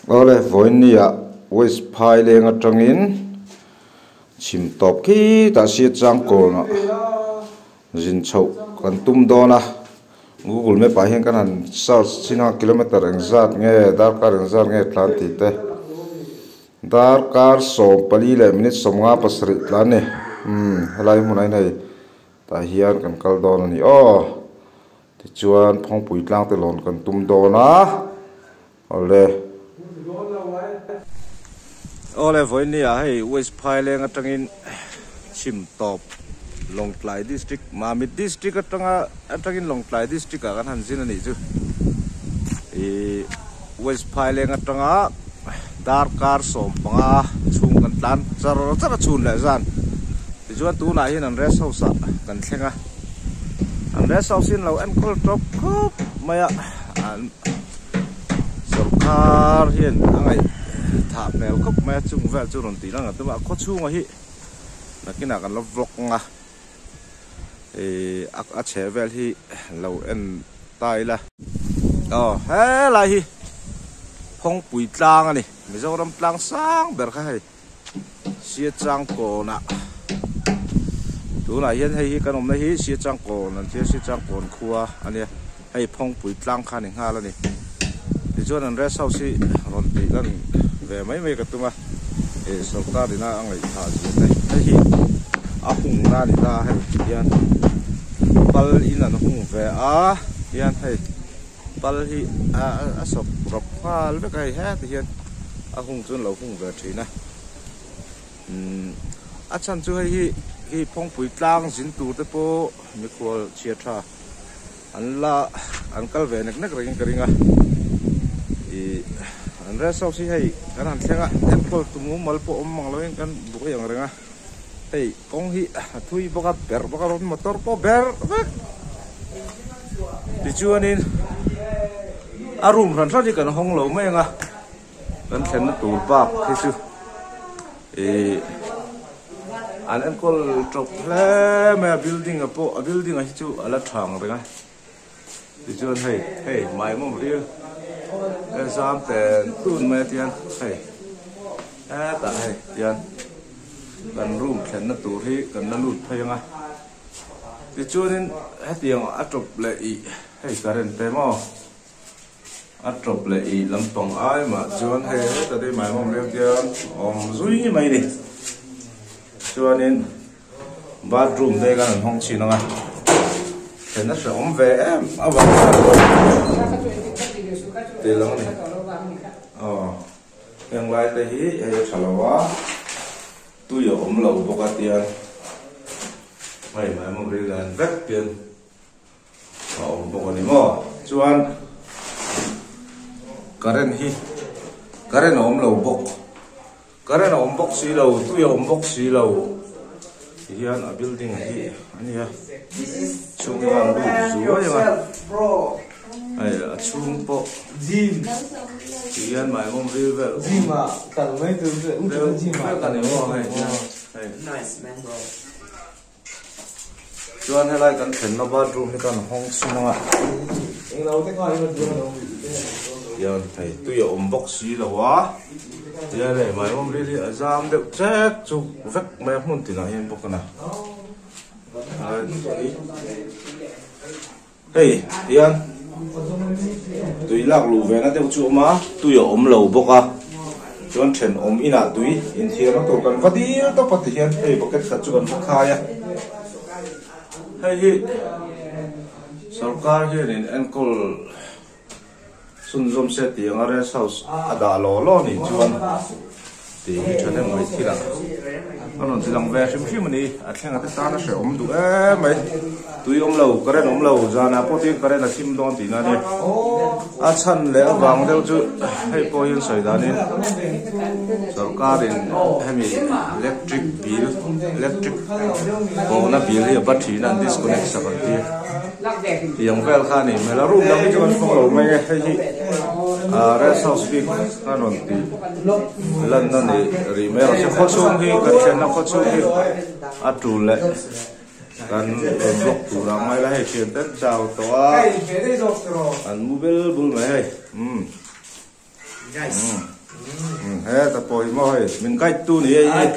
Awle vawinia West Phaileng atangin chhim tawp khitah sia changkawnah zin chhoh kan tum dawn a Google map ah hian kan han search chin a kilometer engzat nge darkar engzat nge tlan tih te darkar 14 leh minute 57 tlan a ni umm helai hmunah hian hei tah hian kan kal dawn a ni aw. Tichuan Phawngpui tlang te lawn kan tum dawn a, awle. Awle vawiin ah hei West Phaileng atangin chhim tawp Lawngtlai District, Mamit District atanga atangin Lawngtlai District ah kan han zin a nih chu. Ih West Phaileng atanga darkar 15 chhung kan tlan char char a chhun leh zan. Tichuan tunah hian an rest house ah kan thleng a. An rest house hi an lo enkawl tawp khawp mai a, an sawrkar hian a ngaih thah hmel khawp mai a, chung vel chu rawn tih lang a tum a, a khawchhungah hi nakinah kan la vlog ang a, ih a chheh vel hi lo en ta ila. Aw helai hi Phawngpui tlang a ni, Mizoram tlang sang ber kha hei. Siachangkawnah tunah hian hei hi kan awmna hi Siachangkawn an tia Siachangkawn khua a nia hei Phawngpui tlang kha a ni nghal a ni tichuan an rest house hi rawn tih lan ve mai mai ka tum a ih sawrkar ina a ngaihthah zia te hei hi a hungna a ni ta a hei hian pal in an hung ve a hian hei. Pal hi a sawp rawp nghal vek a hei heti hian a hung chu an lo hung ve thin a umm a chhan chu hei hi hi phawngpui tlang zin tur te pawh mikhual chhia tha an la an kal ve nek nek rengin ka ring a ih an rest house hi hei kan han thleng a enkawl tu mumal pawh awm mang lovin kan buai ang reng a hei kawng hi a thui bawk a berh bawk a motor pawh berh vek. Tichuanin a room hran hran hi kan hawng lo mai ang a, kan thlenna tur bak hi chu ih an enkawl tawp hle mai a building ah pawh a building ah hi chu a la tha ang reng a tichuan hei hei maimawm ril a zam ten tun mai a tian hei hetah hei tian kan room thlenna tur hi kan la lut phei ang a. Tichuanin hetiang a tawp leh ih hei current te maw a tawp leh ih lampang ai mah chuan hei heta te mai mawm reu tiang awm zui mai ni chuanin bathroom te khan an hawng chhin ang a thlen a hrehawm ve em avang tih lang a ni aw heng lai te hi hei a tha lo a. Tui a awm lo bawk a tian hei mai maw ril an vek pian a awm bawk a ni maw chuan current hi current a awm lo bawk current a awm bawk si lo tui a awm bawk si lo ti hian a building hi a nia chhung hian lut zuai ang a hei a chhung pawh ti hian mai mawm ril vel vek a ni maw hei hei chuan helai kan thlenna bathroom hi kan hawng chhung ang a hian hei tui a awm bawk si lo a tihian hei mai mawm ril hi a zam deuh chek chuk vek mai a hmun tinah hian bawk a na. Hei tihian tui lak luh ve na deuh chu a awm a, tui a awm lo bawk a, chuan thenawm inah tui inthiarna tur kan va dil tawp a tihian hei bucket khat chu kan va khai a, hei hi sorkar hianin enkawl chhunzawm se tih anga rest house a dah law law nih chuan tih hi thahnem mai thil ah a rawn ti lang ve hrim hrim a ni a thleng a te tan a hrehawm duh em mai tui awm lo current awm lo zanah pawh tin current a thim dawn tihna a ni a chhan leh avang deuh chu hei pawh hian sawi danin sorkarin hemi electric bill electric pawhna bill hi a ba thin a an disconnect sak ang chi. Tiang vel kha a ni hmel a room dang hi chu kan fawng lo mai e hei hi ah rest house bik a rawn tih lanna ni rih mai ang che khaw chhung hi kan thlenna khaw chhung hi a tul leh kan rawn block tur ang mai la hei thian ten chau tawh a an mu bel bul mai hei umm. He ta pawh hi maw hei min guide tu ni hei hi.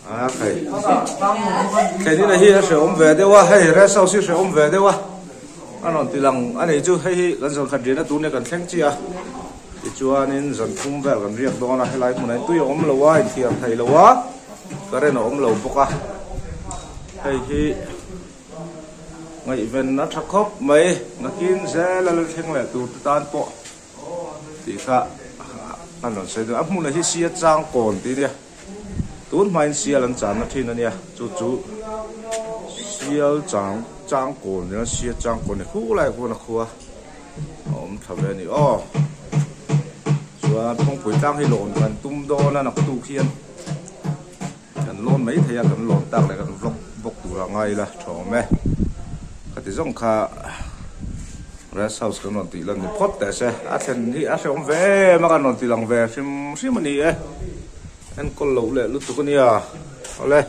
A khai. Thlenin a hi a hrehawm ve deuh a, hei rest house hi hrehawm ve deuh a. A rawn ti lang a nei chu hei hi kan zan khat riahna tur nia kan thleng chiah a. Tichuanin zan thum vel kan riak dawn a, helai hmunah hian tui a awm lo a, inthiar thei lo a, current a awm lo bawk a. Hei hi ngaihven a tha khawp mai, nakin zel a la thleng leh tur te tan pawh tih kha an rawn sawi dawn a. A hmunah hi sia chang kawn tih a nia. Tun hmain sial an channa thin a nia, chu chu sial chang chang kawn nia sia chang kawn ni khu lai khuan a khua a awm tha ve a ni aw. Chuan Phawngpui tlang hi lawn kan tum dawn a naktuk hian kan lawn mai thei a, kan lawn tak leh kan vlog bawk tur a ngai ila tha awm e. Khati zawng kha rest house kan rawn tih lan ni phawt teh se, a thlen hi a hrehawm ve em a kan rawn ti lang ve hrim hrim a ni e. Enkawl loh leh lutuk a nia. Awle.